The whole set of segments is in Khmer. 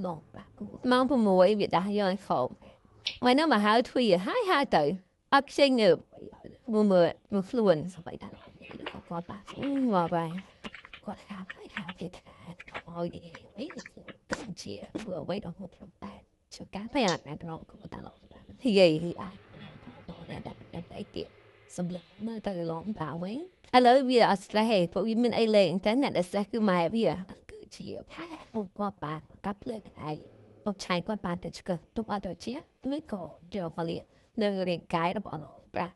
ម៉ោង6វាដាស់យកឲ្យខោថ្ងៃនោះមកហៅទ្វារហើយហៅទៅអត់ខ្ជិលងើបមើលមើលមើលខ្លួនគាត់មកបាយគាត់ថាហើយថាគេថាឲ្យជាធ្វើអ្វីដល់ហូបតែជួការពេលអានត្រង់ក៏តាឡនិយាយអាតែទៀតសំឡេងមើលទៅឡងបាវិញឥឡូវវាអត់ស្លេះព្រោះវាមានអីលេងតែអ្នកដែលស្លេះគឺម៉ែវាគឺជាថាគាត់បានកាប់លើកឯងមកឆៃគាត់បានតែឆ្កឹះទុកអត់ទៅជាវាក៏យកមកលៀនៅរាងកាយរបស់ប្រាក់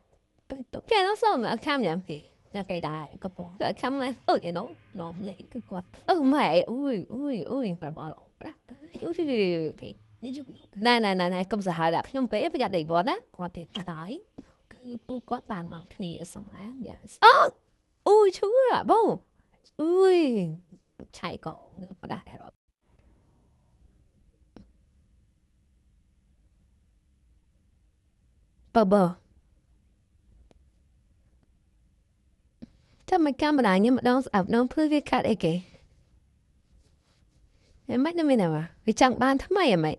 ទៅគេនោះសុំអត់ខាំញ៉ាំពីណាគេដែរក៏បងតែខាំណាអឺគេនោះនំលេគឺគាត់អឺម៉ែអុយអុយអុយប្រាក់ប្រាក់អុយណែណែណែណែកុំសាហាវដាក់ខ្ញុំពេលប្រយ័ត្នដេកវត្តណាគាត់ទេតើគឺពូគាត់បានមកគ្នាសំឡាង Yes អូអូយឈឺបងអុយឆៃក៏បដាដែរបើបើចាំមកកាមេរ៉ាខ្ញុំម្ដងស្អាប់ដងភ្លឺវាកាត់អីគេមិនមិនមានវាចង់បានថ្មីអីមិ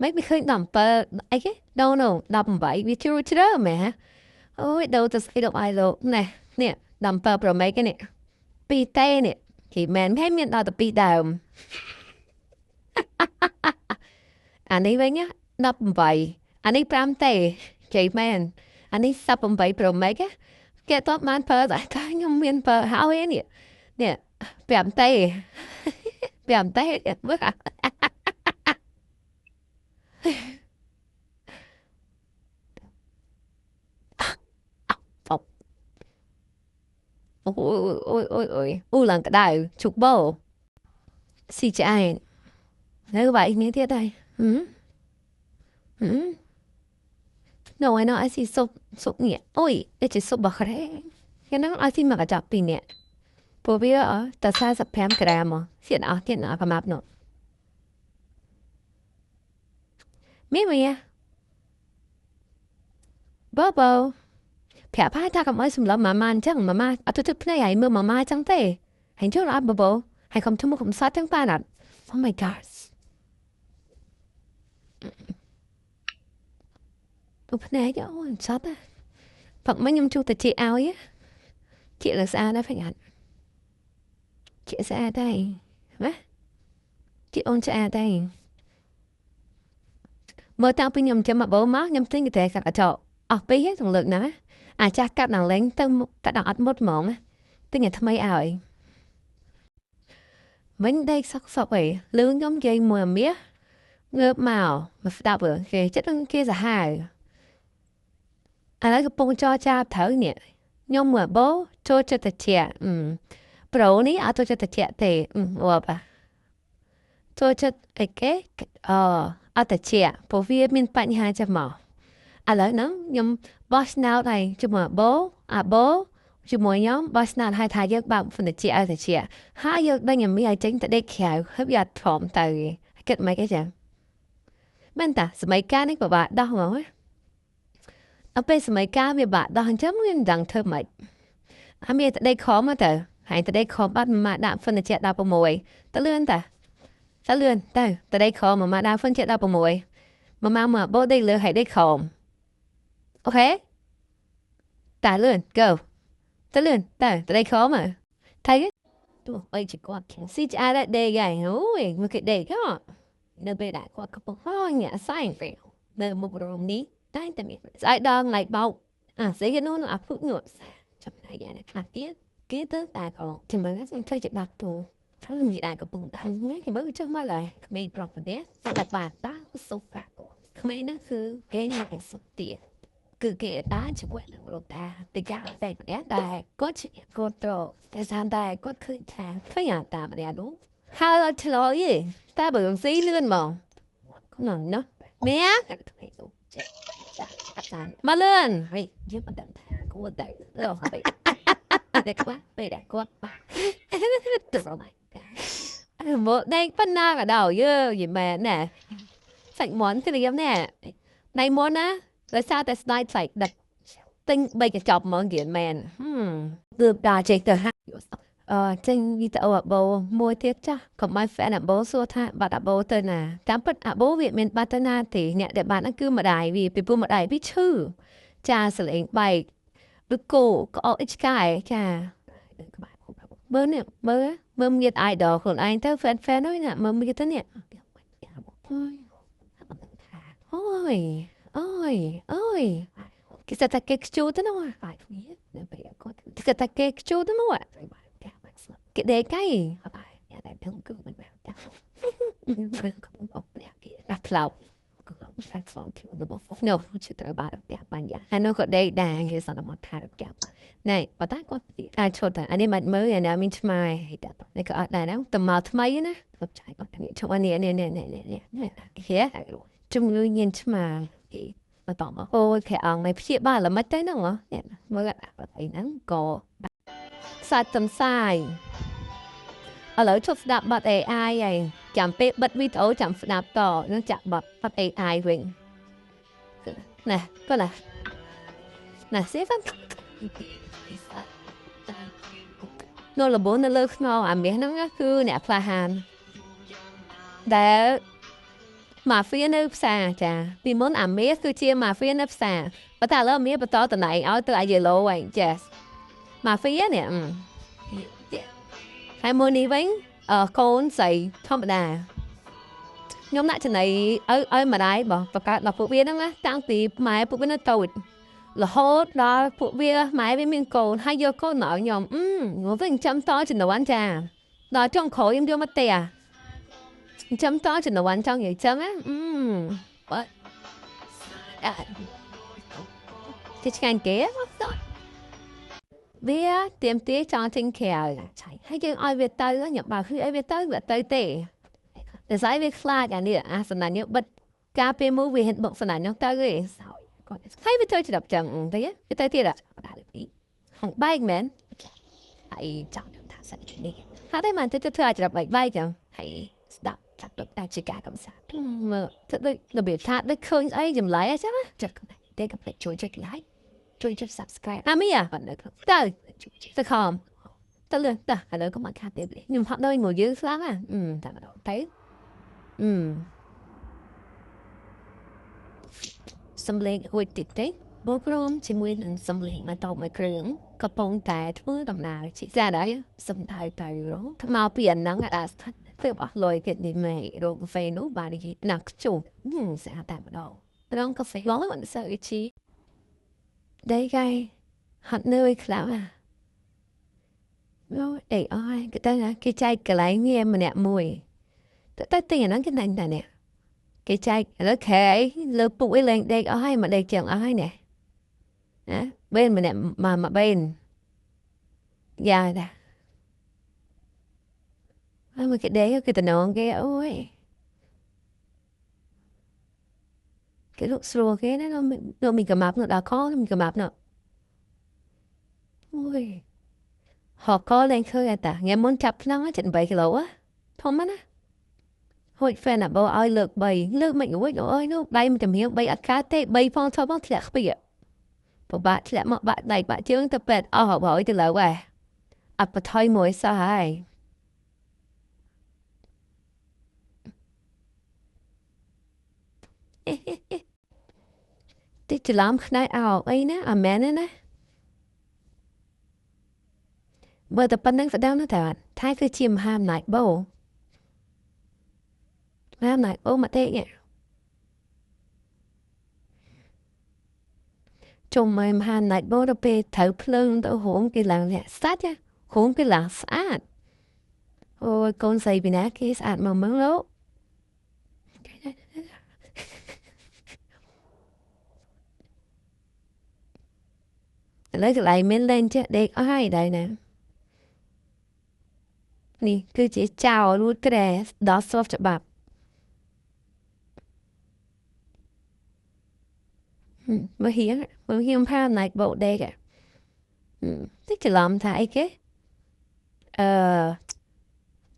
នវាឃើញ17អីគេដូន18វាជ្រុលជ្រើមែនអូយដូទៅស្អីដល់អាយលោកណែនេះ17 Pro Max នេះពីរតេនេះគេមែនគេមានដល់ទៅ2ដើមអានេះវិញ18អានេះ5តេគេមែនអានេះ18 Pro Max គេតបបានប្រើតែខ្ញុំមានប្រើហើយនេះនេះ5តេ5តេមើលអូយអូយអូយអូឡើងក្តៅជុកបោស៊ីឆ្អែតនៅបាយនេះទៀតដែរហឹមហឹម No ឯណោះអស៊ីសុបសុបនេះអូយនេះជាសុបបក្រែគេនឹងអស៊ីមកចាប់ពីនេះព្រោះវាតែ45ក្រាមសៀនអស់ទៀតអស់ប្រមាប់នោះមីមីបបោប្រាប់ថាកុំឲ្យសម្លម៉ាម៉ាអញ្ចឹងម៉ាម៉ាអត់ទៅភ្នែកឲ្យមើលម៉ាម៉ាអញ្ចឹងទេហើយចូលអត់បបោហើយកុំធ្វើមុខកំសត់ទាំងប៉ាណាត់ Oh my god ទៅភ្នែកអូសត់ផឹកមិញខ្ញុំជួបតែជាឲ្យជាលើស្អាតដែរហ្វេអត់ជាស្អាតដែរណាជាអូនស្អាតដែរមើលតាំងពីខ្ញុំចាំមកបោមកខ្ញុំទិញកតែកាត់កញ្ចក់អស់ពីរទាំងលើកណាអាចាស់កាត់ដល់លេងទៅតែដល់អត់មុតហ្មងទិញឲ្យថ្មីឲ្យវិញដេកសុកសុកអីលឿងខ្ញុំនិយាយមួយអាមាសងើបមកមកស្ដាប់គេចិត្តនឹងគេសាហាវឥឡូវកំពុងចរចាត្រូវនេះខ្ញុំមើលបោចូលចិត្តតិចប្រូនេះអត់ចូលចិត្តតិចទេអូបាចូលចិត្តអីគេអអត់តិចព្រោះវាមានបញ្ហាចាំមកឥឡូវហ្នឹងខ្ញុំបោះស្នោតហើយជាមួយបោអាបោជាមួយខ្ញុំបោះស្នោតហើយថាយើងបើកហ្វនិជាឲ្យតិចហើយយើងដេញអាមីឲ្យចេញទៅដេកក្រៅហើយវាអត់ព្រមទៅគិតមិនអីចឹងមែនតាសម័យកាលនេះពិបាកដោះហ្មងអពេលសម័យកាលវាបាក់ដោះអញ្ចឹងវាមិនដឹងធ្វើម៉េចអាមានតែដេកខំទៅហើយតែដេកខំបាត់មកដាក់ហ្វនិជា16ទៅលឿនតាទៅលឿនទៅតែដេកខំមកដាក់ហ្វនិជា16មកមកបោដេកលើហើយដេកខំអូខេតាលឿន go ទៅលឿនទៅតែដេកខំមកថៃទោះបីជាគាត់ស៊ីឆ្អែតដេកហើយអូយមកគេដេកហ៎នៅពេលដែលគាត់កំពុងហោញាក់សែងពេលនៅមុខរោមនេះតែតែមានស្អែកដល់ថ្ងៃបោកអាស្អីគេនោះអាភុកងត់ចំណែកយ៉ាងខ្លះទៀតគេទៅតែក៏ជំរឿនខ្ញុំធ្វើជាបាក់ទូហើយមានដែរកំពុងដល់គេមើលចុះមកឡើយក្មេងប្រុសម្នាក់តែបាទតាសុខបាក់ក្មេងហ្នឹងគឺគេញ៉ាំសុខទៀតគឺគេតាជាមួយនឹងលោកតាទីកាតែម្នាក់តែគាត់ជាគាត់ត្រតែសានតែគាត់ឃើញថាឃើញអាតាម្នាក់នោះហើយអត់ឆ្លើយទេតែបើស៊ីលឿនហ្មងហ្នឹងណាម៉ែមកលឿនហេយើងមិនដឹងថាគួរតែដល់ហើយតែគាត់ពេលដែលគាត់ទៅមកដេកប៉ុណ្ណាក៏ដោយយើយីមែនណែសាច់មាន់គឺខ្ញុំណែណៃមាន់ណាដោយសារតែស្ដាយថ្លៃដឹកទិញ3កញ្ចប់ហ្មងគេមែនទើបដល់ចេះទៅហា ចេញវីដេអូអាបូមួយទៀតចាស់កុំឲ្យ fan អាបូសួរថាបាត់អាបូទៅណាតាមពិតអាបូវាមានបាត់ទៅណាទេអ្នកដែលបាត់ហ្នឹងគឺម្ដាយវាពីព្រោះម្ដាយវាឈឺចាសលេងបែកឬគោក្អកអីឆ្កែចាមើលនេះមើលមើលមាន idol ខ្លួនឯងទៅ fan fan ហ្នឹងណាមើលមានទៅនេះអូយអូយអូយគេស្ថាគេខ្ជូទៅនោះគេស្ថាគេខ្ជូទៅនោះគេដេកៃអាផ្លោកនោះជិតត្រូវបាទអានោះក៏ដេកដែរគេសន្មតថាណែបើតាគាត់អាចឈុតអានេះមិនមើលអានេះមានឆ្មានេះក៏អត់ដែរណាតែមកថ្មីណាឈប់អានេះនេះនេះនេះនេះហេជំងឺញៀនឆ្មាអូយខែអង្គមិនព្យាបាលល្មិចទៅហ្នឹងនេះមើលអីហ្នឹងក៏សាច់តំសាយឥឡូវឈប់ស្ដាប់បាត់ AI ហើយចាំពេលបិទវីដេអូចាំស្ដាប់តនឹងចាក់បាត់ AI វិញណែប៉ុណ្ណាណែសេហ្វានៅលបនៅលើខ្នងអាមាសហ្នឹងគឺអ្នកផ្លាហានដែលម៉ាហ្វៀនៅផ្សារចាពីមុនអាមាសគឺជាម៉ាហ្វៀនៅផ្សារប៉ុន្តែឥឡូវអាមាសបន្តតំណែងឲ្យទៅអាយេឡូវិញចាម៉ាហ្វៀនេះហើយមួយនេះវិញកូនស្រីធម្មតាខ្ញុំដាក់ចំណីឲ្យម្ដាយបងបង្កើតដល់ពួកវាហ្នឹងណាតាំងពីម៉ែពួកវានៅតូចរហូតដល់ពួកវាម៉ែវាមានកូនហើយយកកូនមកឲ្យខ្ញុំខ្ញុំវិញចាំតជំនាន់ចាដល់ចុងក្រោយខ្ញុំយកមកផ្ទះចាំតជំនាន់ចង់និយាយចឹងណាបើទីឆ្ងាញ់គេវាទៀមទាចង់ចេញក្រៅហើយយើងឲ្យវាទៅខ្ញុំបើគឺឲ្យវាទៅវាទៅទេតែស្អីវាខ្លាចអានេះអាសណាញបិទការពេលមួយវាហ៊ានបុកសណាញទៅទេហើយវាទៅច្រាប់ចឹងទៅវាទៅទៀតហងបែកមែនហើយចង់ថាសិននេះហើយតែមិនទៅធ្វើឲ្យច្រាប់បែកបែកចឹងហើយស្ដាប់ចាប់តែជាការកំសាន្តមើលទៅដូចរបៀបថាដូចឃើញអីចម្លែកអញ្ចឹងណាចុចទេកុំភ្លេចជួយចុច like ជួយចុច subscribe អាមីទៅទៅខំទៅលឿនទៅឥឡូវកុំឲ្យខាតទេខ្ញុំហត់ដូចមួយយើងស្លាប់ណាតែម្ដងទៅសំលេងរួចតិចទេបូកក្រុមជាមួយនឹងសំលេងមកតបមួយគ្រឿងកំពុងតែធ្វើដំណើរជាចាដែរសំដៅទៅរងមកពីអាហ្នឹងអាស្ថិតទៅអស់លុយគេនេះមេរោគកាហ្វេនោះបាននិយាយណាក់ជុំស្អាតតែម្ដងត្រង់កាហ្វេឡងមិនសូវជីដេកឯហត់នឿយខ្លាំងអាអូដេកអស់គេទៅគេចែកកន្លែងវាម្នាក់មួយតែទិញអាហ្នឹងគេណាញ់តែនេះគេចែកឥឡូវខែលើពុកអីលែងដេកអស់ហើយមកដេកចឹងអស់ហើយនេះណាបេនម្នាក់មកបេនយ៉ាតាហើយមកគេដេកគេតំណងគេអូយគេលក់ស្រួលគេណានោះមានកម្មាប់នោះដល់ខមានកម្មាប់នោះអូយហកកលែងឃើញតាថ្ងៃមុនចាប់ខ្លាំង78គីឡូធំណាហូចហ្វេនអាបោឲ្យលើក3លើកមិនរួចអូយនោះដៃមិនចំហៀង3អត់កើតទេ3ផងថផងធ្លាក់ខ្ពៀពិបាកធ្លាក់មកបាក់ដៃបាក់ជើងទៅពេទ្យអស់រាប់រយទៅលើហ៎អត់បថុយមួយសោះហើយទីច្រឡំខ្នើយអោអីណាអាមែនណាបើតែប៉ុណ្្នឹងស្ដាប់ណាតើថៃគឺជាមហាអំណាចបូមហាអំណាចអូមកទេជុំមហាអំណាចបូទៅពេលត្រូវភ្លើងទៅហងគេឡើងសាច់ហងគេឡើងស្អាតអូយកូនស្រីពីណាគេស្អាតមកមើលលោកឥឡូវកន្លែងមានលេងចេះដេកអស់ហើយដែរណានេះគឺជាចៅលូតក្រែដល់ស្របច្បាប់មើលហៀងមើលហៀងផាណៃបោដេកតិចច្រឡំថាអីគេអឺ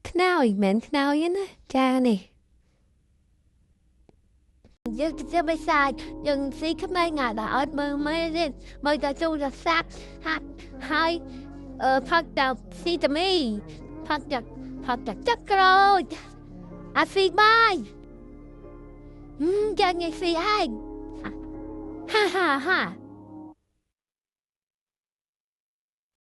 ខ្នើយមិនខ្នើយណាចានេះ យើងจะไปใส่យើងស៊ីក្មេងអាដែលអត់មើលមេទេមើលតែទូរស័ព្ទហាត់ហើយ ផឹកតែស៊ីតាមីផឹកតែផឹកតែទឹកក្រូចអាស៊ីបាយយ៉ាងងាយស៊ីឯងហាហាហា។